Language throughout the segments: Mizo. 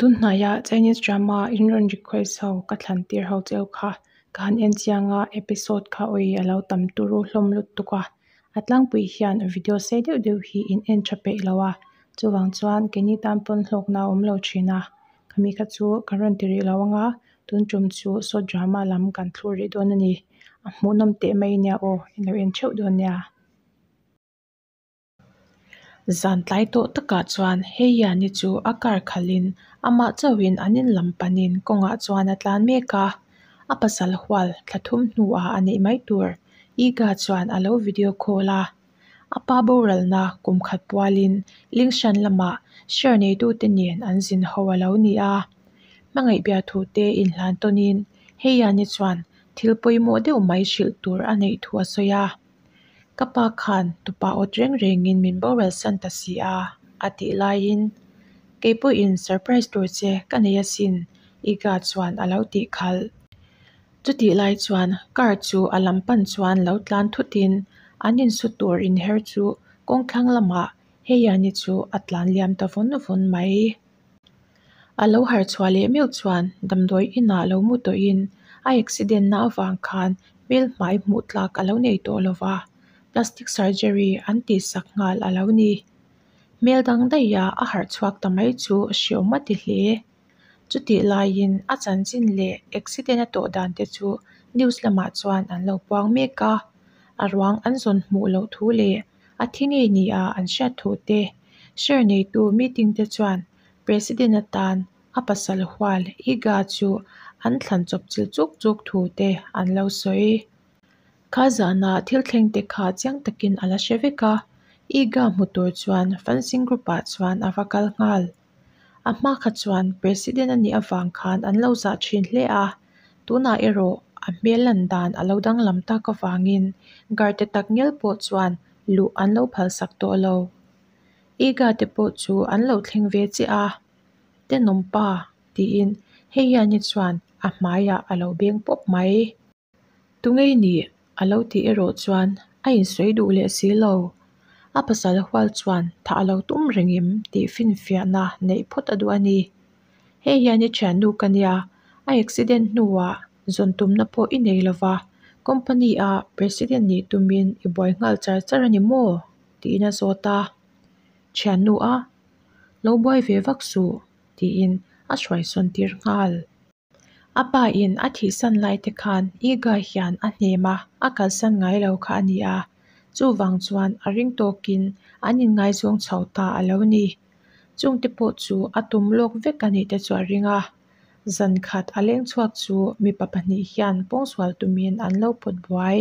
Tun hnaia Chinese drama in rawn request ho ka thlan tir ho cheu kha ka han en chiang a, episode kha awi a lo tam turu hlawm lutuk a. A tlangpui hian video sei deuh deuh hi in en tha peih lo a, chuvang chuan keini tan pawn hlawkna a awm lo thin a. Khami kha chu ka rawn ti rih lo ang a, tun tum chu saw drama lam kan thlur rih dawn a ni. A hmuhnawm teh mai nia aw, in lo en theuh dawn nia. Zan tlai tawh takah chuan Heiani chu a car khalhin amah chauhin an in lam panin kawngah chuan a tlan mek a. A pasal hual thla thum hnuah a neih mai tur Iga chuan a lo video call a. A pa boralna kum khat pualin Lingshan lamah share neitute nen an zin ho a lo ni a. Hmangaih biathute inhlan tawnin Heiani chuan thil pawimawh deuh mai hrilh tur a neih thu a sawi a. Ka pa khan tupa awt reng rengin min boral san ta si a, a tih laiin, Kei pawhin surprise tur che ka nei asin, Iga chuan a lo tih khalh. Chutih lai chuan car chu a lam pan chuan lo tlan thutin an insu tur inher chu kawngthlang lamah Heiani chu a tlan liam ta vawn vawn mai. A lo harh chhuah leh meuh chuan damdawi inah lo mu tawhin a accident na avang khan hmel hmai hmuh tlak a lo nei tawh lo va, plastic surgery an tihsak nghal a lo ni. Hmel dang daiha a harh chhuak ta mai chu hreawm a ti hle. Chutih laiin a chanchin leh accident a tawh dan te chu news lamah chuan an lo puang mek a, a ruang an zawn hmuh loh thu leh A thi ngei nia an hriat thu te, share neitu meeting te chuan President atan a pasal hual Iga chu an thlan chawp chilh chuk chuk thu te an lo sawi. Kha zana thil thleng te kha chiang takin a la hre vek a, Iga hmu tur chuan fencing group ah chuan a va kal nghal. A hma kha chuan President a nih avang khan an lo zah thin hle a, tunah erawh a hmel lan dan a lo danglam tak avangin guard te tak ngial pawh chuan luh an lo phalsak tawh lo. Iga te pawh chu an lo thleng ve chiah a, Tenawm pa tiin hei hian hi chuan a hmaiah a lo beng pawp mai. Tungei nih? A lo tih erawh chuan a insawi duh leh si lo. A pasal hual chuan thah a lo tum reng em tih finfiahna neih phawt a duh a ni. Hei hian i thiannu ka nia, a accident hnuah zawn tumna pawh i nei lo va, company a president nih tumin i buai nghal char char a ni maw? tiin a zawt a. Thiannu a lo buai ve vak suh tiin a hruaisawn tir nghal. A pa in a thihsan lai te khan Iga hian a hnem a, a kalsan ngai lo kha a ni a, chuvang chuan a ring tawkin an inngaizawng chho ta a lo ni. Chungte pawh chu a tum lawk vek a nih te chu a ring a, zan khat a leng chhuak chu mipa pahnih hian pawngsual tumin an lo pawt buai.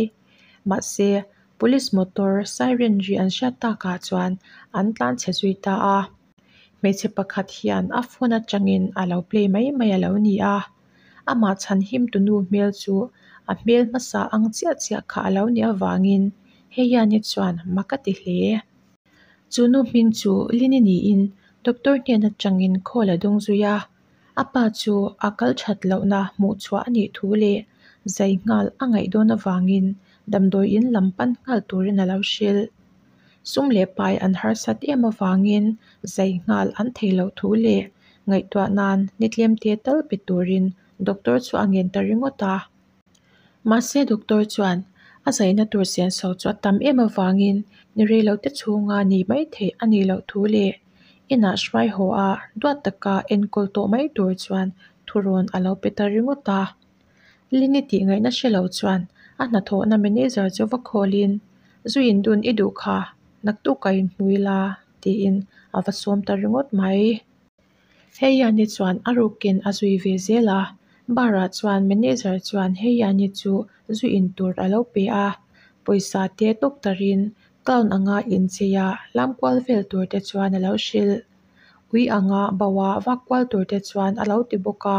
Mahse, police motor siren ri an hriat takah chuan an tlanchhe zui ta a. Hmeichhe pakhat hian a phone atangin a lo play mai mai a lo ni a, amah chhan him tunu hmel chu a hmel hmasa ang chiah chiah kha a lo nih avangin hei hian hi chuan mak a ti hle. Chu nu hming chu Lini niin doctor hnen atangin call a dawng zui a, a pa chu a kal that lohna hmuh chhuah a nih thu leh zai nghal a ngaih dawn avangin damdawi in lam pan nghal turin a lo hrilh. Sum leh pai an harsat em avangin zai nghal an thei loh thu leh ngaihtuah nan ni tlemte tal pe turin doctor chu a ngen ta ringawt a. Mahse doctor chuan a zaina tur senso chu a tam em avangin ni reilote chhunga ni mai theih a nih loh thu leh inah hruai haw a duat taka enkawl tawh mai tur chuan thurawn a lo pe ta ringawt a. Lini tih ngaihna hre lo chuan a hnathawhna manager chu va khawlin, Zu indun i duh kha, naktukah inhmu ila, tiin a va sawm ta ringawt mai. Heiani chuan a rukin a zui ve zel a, bar ah chuan manager chuan Heiani chu zu in tur a lo pe a, pawisa te tawk tarin clown anga inchei a lam kual vel tur te chuan a lo hrilh. Ui anga bauh a vak kual tur te chuan a lo ti bawk a.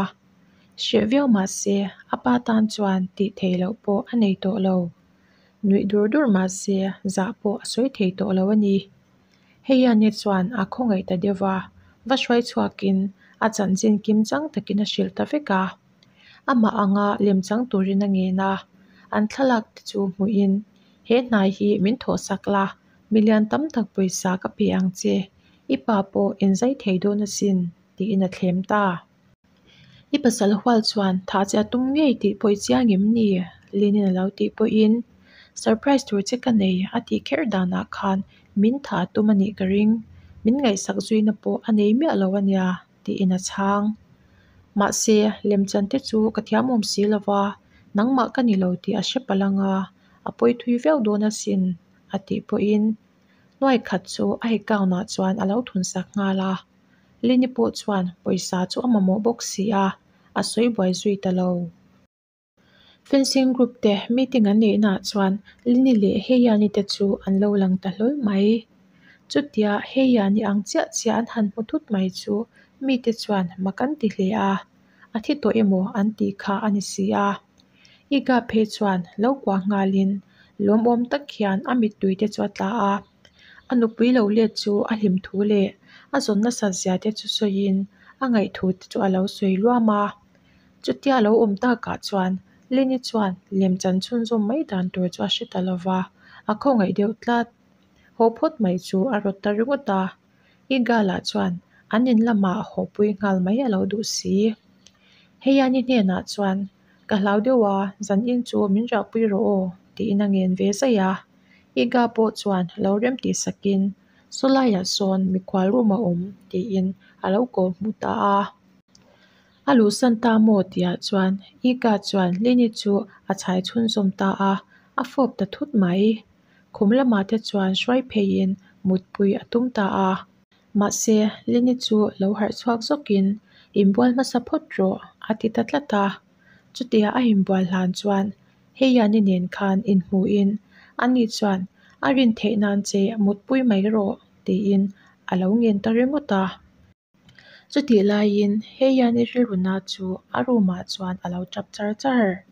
Hreh viau mah se a pa tan chuan tih theih loh pawh a nei tawh lo. Nuih dur dur mah se zah pawh a sawi thei tawh lo a ni. Hei hian hi chuan a khawngaih ta deuh va, va hruai chhuakin a chanchin kim chang takin a hrilh ta vek a. Amah anga lem chang turin a ngen a, an thlalak te chu hmuhin, He hnai hi min thawhsak la, milian tam tak pawisa ka pe ang che, i pa pawh inzai thei dawn asin. Tiin a thlem ta. I pasal hual chuan thah che a tum ngei tih pawh i chiang em ni? Linin a lo tih pawhin, Surprise tur che ka nei a tih kher danah khan min thah a tum a nih ka ring. Min ngaihsak zuina pawh a nei miah lo a nia, tiin a chhang. Mahse, lemchan te chu ka thiam awm si lo va, nangmah ka ni lo tih a hre palh ang a, a pawi thui viau dawn asin, a tih pawhin nuai khat chu a account ah chuan a lo thunsak nghal a. Lini pawh chuan pawisa chu a mamawh bawk si a, a sawi buai zui ta lo. Fencing group te meeting an neihnaah chuan Lini leh Heiani te chu an lo lang ta hlawl mai. Chutia Heiani ang chiah chiah an han hmu thut mai chu mite chuan mak an ti hle a, a thi tawh emaw an tih kha a ni si a. Iga phei chuan lo kuah nghalin lawmawm tak hian a mittui te chu a tla a. A nupui lo let chu a hlim thu leh a zawn nasat zia te chu sawiin a ngaihthu te chu a lo sawi luam a. Chutia a lo awm takah chuan Lini chuan lemchan chhunzawm mai dan tur chu a hre ta lo va, a khawngaih deuh tlat. Haw phawt mai chu a rawt ta ringawt a. Iga-lah chuan an in lamah hawpui nghal mai a lo duh si. Heiani hnenah chuan, Ka hlau deuh a, zanin chu min riahpui rawh aw, tiin a ngen ve zaih a. Iga pawh chuan lo rem tih sakin, Sawlaiah sawn mikhual room a awm, tiin a lo kawh hmuh ta a. A luhsan ta maw tihah chuan Ika chuan Lini chu a chhai chhunzawm ta a, a fawp ta thut mai. Khum lamah te chuan hruai pheiin mutpui a tum ta a. Mahse, Lini chu lo harh chhuak zawkin, Inbual hmasa phawt rawh, a ti ta tlat a. Chutia a inbual hlan chuan Heiani nen khan inhmuhin ani chuan a rin theih nan che mutpui mai rawh, tiin a lo ngen ta ringawt a. Chutih laiin Heiani rilruna chu a room ah chuan a lo tap char char.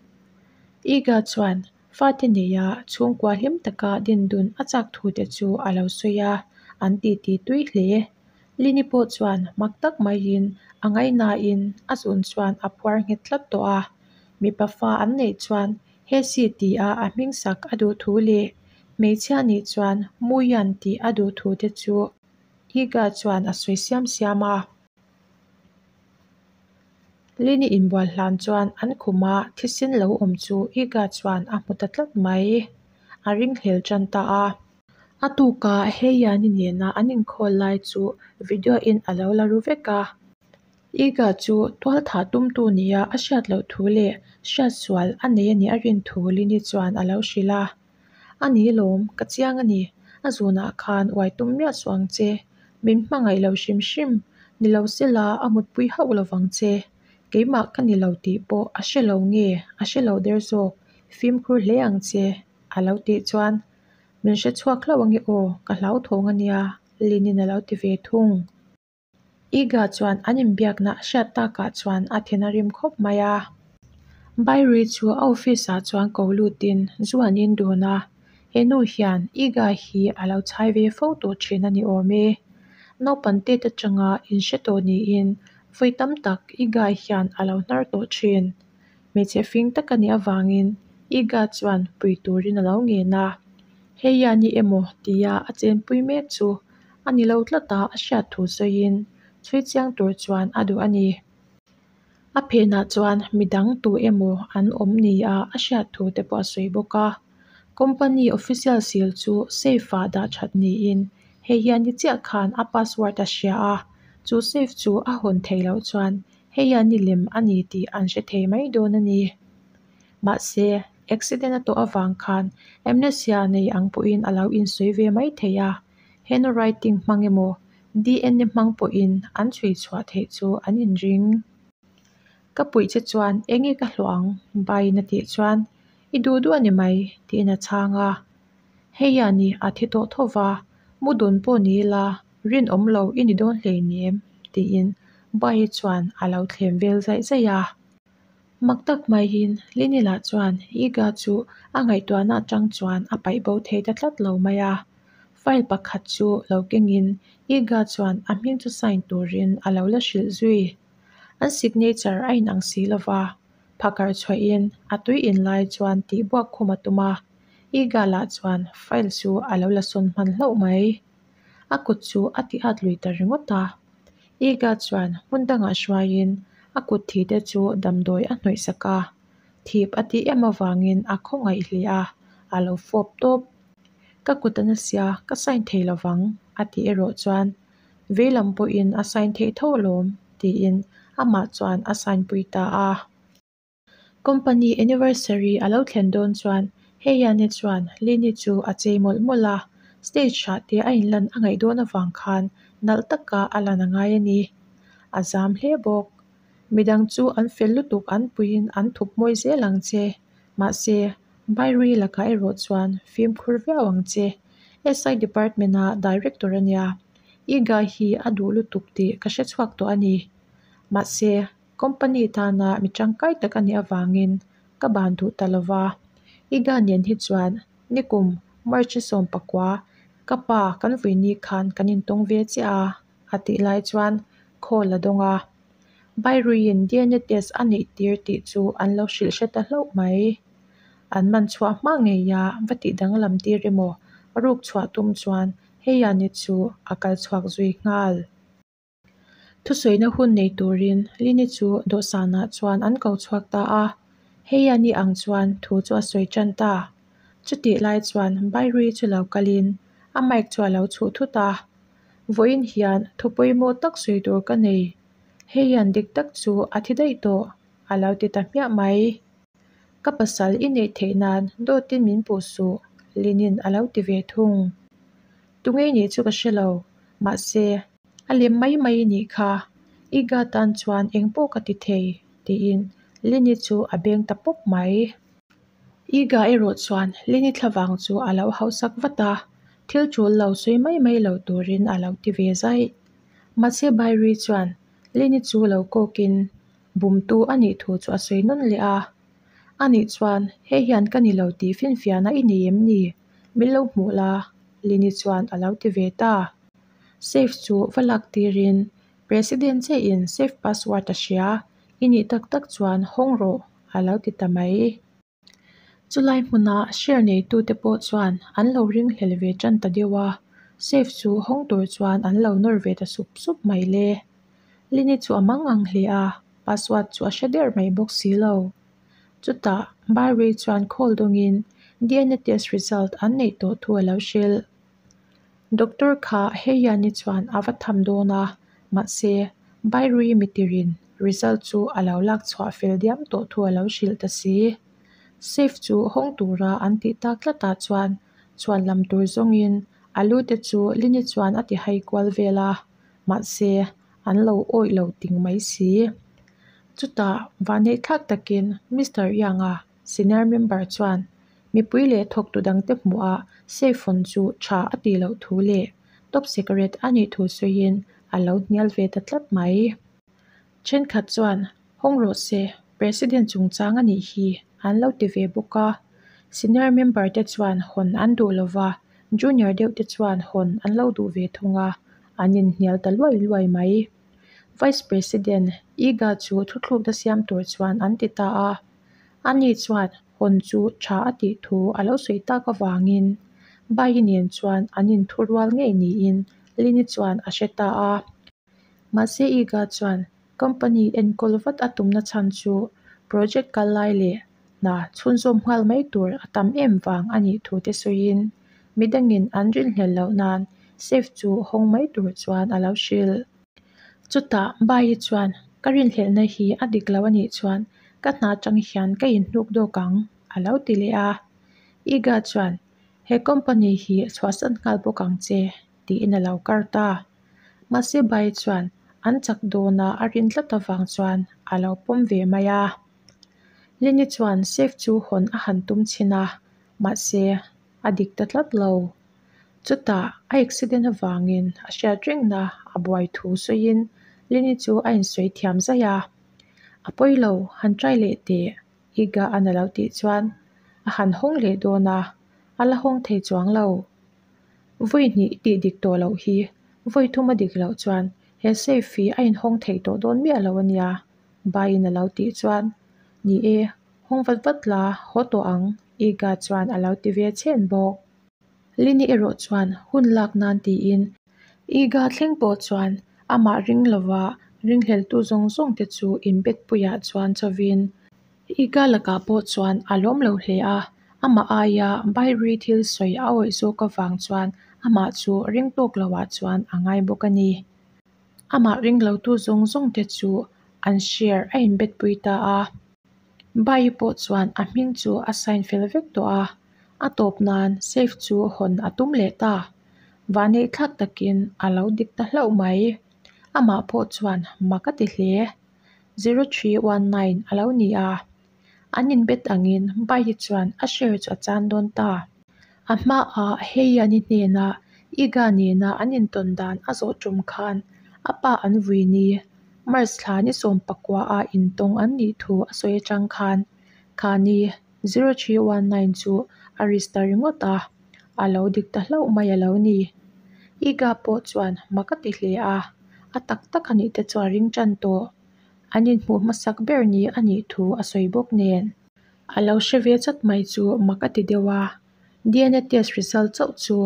Iga chuan fate neia chhungkua hlim taka dindun a chak thu te chu a lo sawi a, an titi tui hle. Lini pawh chuan mak tak maiin a ngaihnain a zun chuan a phuar nghet tlat tawh a. Mipa fa an neih chuan Hesi tia a hming sak a duh thu leh hmeichhia nih chuan Muian tih a duh thu te chu Iga chuan a sawi siam siam a. Lini inbual hlan chuan an khuma thisen lo awm chu Iga chuan a hmu ta tlat mai. A ringhlel tan ta a. A tuka Heiani nena an inkhawl lai chu video in a lo la ru vek a. Iga chu tualthah tumtu nia a hriat loh thu leh hriatsual a nei a nih a rin thu Lini chuan a lo hrilh a. A ni lawm, ka chiang a ni. A zunah khan uai tum miah suh ang che. Min hmangaih lo hrim hrim. Ni lo sela a mutpui hauh lo vang che. Keimah ka ni lo tih pawh a hre lo nge a hre lo der zawk. Fimkhur hle ang che, a lo tih chuan min hre chhuak hlauh ange aw, ka hlauthawng a nia, Linin a lo ti ve thung. Iga chuan an inbiakna a hriat takah chuan a then a rim khawp mai a. Bairui chu a office ah chuan ko lutin zu an in dun a, he nu hian Iga hi a lo chhai ve fo tawh thin a ni awm e. Naupang tet atanga inhre tawh niin vawi tam tak Iga hian a lo hnar tawh thin. Hmeichhe fing tak a nih avangin Iga chuan pui turin a lo ngen a, Hei a ni emaw tia a chenpui mek chu a ni lo tlat a a hriat thu sawiin chhui chiang tur chuan a duh a ni. A phenah chuan midang tu emaw an awm nia a hriat thu te pawh a sawi bawk a. Company official seal chu safe ah dah that niin hei hian ni chiah khan a password a hria a, chu safe chu a hawn theih loh chuan hei hian ni lem a ni tih an hre thei mai dawn a ni. Mahse, accident a tawh avang khan amnesia nei ang pawhin a lo insawi ve mai thei a, handwriting hmang emaw DNA hmang pawhin an chhui chhuah theih chu an inring. Ka puih che chuan eng nge ka hlawh ang? Baiin a tih chuan, I duh duh a ni mai, tiin a chhang a. Hei a ni, a thi tawh tho va, mu dun pawh ni ila, rinawm lo i ni dawn hleinem, tiin Baii chuan a lo thlem vel zaih zaih a. Mak tak maiin Linila chuan Iga chu a ngaihtuahna atang chuan a paih bo thei ta tlat lo mai a. File pakhat chu lo kengin Iga chuan a hming chu sign turin a lo la hrilh zui. An signature a inang si lo va, phakar chhuahin a tui in lai chuan tih buak khum a tum a, Iga lah chuan file chu a lo la sawn hman hlauh mai. A kut chu a ti at lui ta ringawt a. Iga chuan hmun dangah hruaiin a kut thi te chu damdawi a hnawih sak a, thip a tih em avangin a khawngaih hle a, a lo fawp tawp. Ka kut a na sia, ka sign thei lovang a tih erawh chuan veilam pawhin a sign theih tho alawm tiin amah chuan a sign pui ta a. Company anniversary a lo thlen dawn chuan Heiani chuan Lini chu a chei mawlh mawlh a, stage ah te a inlan a ngaih dawn avang khan nalh taka a lan a ngai a ni. A zam hle bawk. Midang chu an fel lutuk an puiin an thup mawi zel ang che. Mahse, Bairui lakah erawh chuan fimkhur viau ang che. SI department a director a nia, Iga hi a duh lutuk tih ka hre chhuak tawh a ni. Mahse, company tana mi tangkai tak a nih avangin ka ban duh ta lo va. Iga nen hi chuan nikum March ni 19 ka pa kan vui ni khan kan intawng ve chiah a, a tih lai chuan call a dawng a. Bairuiin DNA test a neih tir tih chu an lo hrilh hre ta hlauh mai. An man chhuah hma ngeia va tih danglam tir emaw ruk chhuah tum chuan Heiani chu a kal chhuak zui nghal. Thusawiina hun nei turin Lini chu dawhsanah chuan an ko chhuak ta a, Heiani ang chuan thu chu a sawi tan ta. Chutih lai chuan Bairui chu lo kalin a mic chu a lo chhuh thut a, Vawiin hian thu pawimawh tak sawi tur ka nei. Heian dik tak chu a thi daih tawh, a lo ti ta hmiah mai. Ka pasal i neih theih nan dawtin min puh suh, Linin a lo ti ve thung. Tunge nih chu ka hre lo, mahse, a lem mai mai i nih kha, i ga tan chuan eng pawh ka ti thei, tiin Lini chu a beng ta pawp mai. Iga erawh chuan Lini thlavang chu a lo hausak vat a, thil tul lo sawi mai mai lo turin a lo ti ve zaih. Mahse Bairui chuan Lini chu lo kawkin bumtu a nih thu chu a sawi nawn leh a. Anih chuan hei hian ka ni lo tih finfiahna i nei em ni? Min lo hmuh la, Lini chuan a lo ti ve ta. Safe chu va lak tirin President chiahin safe password a hria, i nih tak tak chuan hawng rawh, a lo ti ta mai. Chulai hmuna share neitute pawh chuan an lo ringhlel ve tan ta deuh a, safe chu hawng tur chuan an lo nawr ve ta sup sup mai le. Lini chu a mang ang hle a, password chu a hre der mai bawk si lo. Chutah Bairui chuan call dawngin DNA test result an neih tawh thu a lo hrilh. Doctor kha Heiani chuan a va tham dawn a, mahse Bairui mitirin result chu a lo lak chhuah fel diam tawh thu a lo hrilh ta si. Safe chu hawng tura an tih tak tlatah chuan chhuan lam tur zawngin a lu te chu Lini chuan a ti hai kual vel a, mahse an lo awih lo ting mai si. Chutah vanneih thlak takin Mister Yang-a senior member chuan mipui leh thawktu dangte hmuhah safe hawn chu tha a tih loh thu leh top secret a nih thu sawiin a lo hnial ve ta tlat mai. Thenkhat chuan hawng rawh se, President chungchang a nih hi an lo ti ve bawk a. Senior member te chuan hawn an duh lova, junior deuh te chuan hawn an lo duh ve thung a, an inhnial ta luai luai mai. Vice President Iga chu thuthlukna siam tur chuan an ti ta a. Ani chuan hawn chu tha a tih thu a lo sawi tak avangin Bai nen chuan an inthurual ngei niin Lini chuan a hre ta a. Mahse Iga chuan company enkawl vat a tumna chhan chu project kal lai leh hna chhunzawm nghal mai tur a tam em vang a nih thu te sawiin midangin an rinhlelh loh nan safe chu hawng mai tur chuan a lo hrilh. Chutah Bai chuan ka rinhlelhna hi a dik lo a nih chuan ka hna atang hian ka inhnuk dawk ang a lo ti leh a. Iga chuan he company hi chhuahsan nghal bawk ang che tiin a lo kar ta. Mahse Bai chuan an chak dawna a rin tlat avang chuan a lo pawm ve mai a. Lini chuan safe chu hawn a han tum chhin a, mahse a dik ta tlat lo. Chutah a accident avangin a hriat rengna a buai thu sawiin Lini chu a insawi thiam zaih a. A pawi lo, han try leh teh, Iga an a lo tih chuan a han hawng leh dawn a, a la hawng thei chuang lo. Vawi hnih i tih dik tawh loh hi, vawi thum a dik loh chuan he safe hi a inhawng thei tawh dawn miah lo a nia, Baiin a lo tih chuan, Ni e, hawng vat vat la, haw tawh ang, Iga chuan a lo ti ve chhen bawk. Lini erawh chuan hun lak nan tiin Iga thleng pawh chuan Amah ring lova ringhleltu zawng zawng te chu inbet puiah chuan chovin Iga lakah pawh chuan a lawm lo hle a, amah aia Bairi thil sawi a awih zawk avang chuan amah chu ring tawk loah chuan a ngai bawk a ni. Amah ring lotu zawng zawng te chu an share a inbet pui ta a. Bayi pawh chuan a hming chu a sign fel vek tawh a, a tawp nan safe chu hawn a tum leh ta. Vanneih thlak takin a lo dik ta hlauh mai. Amah pawh chuan mak a ti hle. 0319 a lo ni a. An inbet angin Bayi chuan a share chu a chan dawn ta. A hmaah Heiani hnenah Iga nena an intawn dan a zawh tum khan a pa an vui ni March thla ni 19 a intawng an nih thu a sawi atang khan kha ni 0319 chu a risk ta ringawt a, a lo dik ta hlauh mai a lo ni. Iga pawh chuan mak a ti hle a, a tak tak a nih te chu a ring tan tawh. An inhmuh hmasak ber ni a nih thu a sawi bawk nen. A lo hre ve chat mai chu mak a ti deuh a, DNA test result chauh chu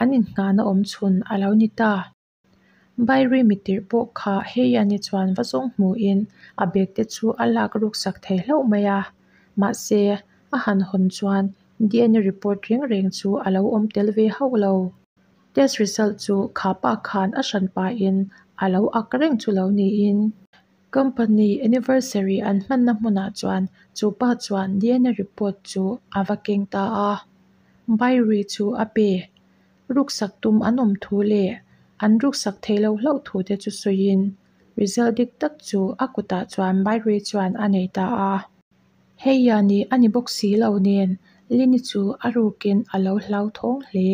an innghahna awm chhun a lo ni ta. Bairi mitirh pawh kha Heiani chuan va zawng hmuin a bag te chu a lak ruk sak thei hlauh mai a. Mahse, a han hawn chuan DNA report reng reng chu a lo awm tel ve hauh lo. Test result chu kha pa khan a hran pahin a lo ak reng chu lo niin. Company anniversary an hmanna hmunah chuan chu pa chuan DNA report chu a va keng ta a. Bairi chu a pe. Ruksak tum an awm thu leh an ruksak thei lo hlauh thu te chu sawiin result dik tak chu a kutah chuan Bairi chuan a nei ta a. Heiani a ni bawk si lo nen Lini chu a rukin a lo hlauthawng hle.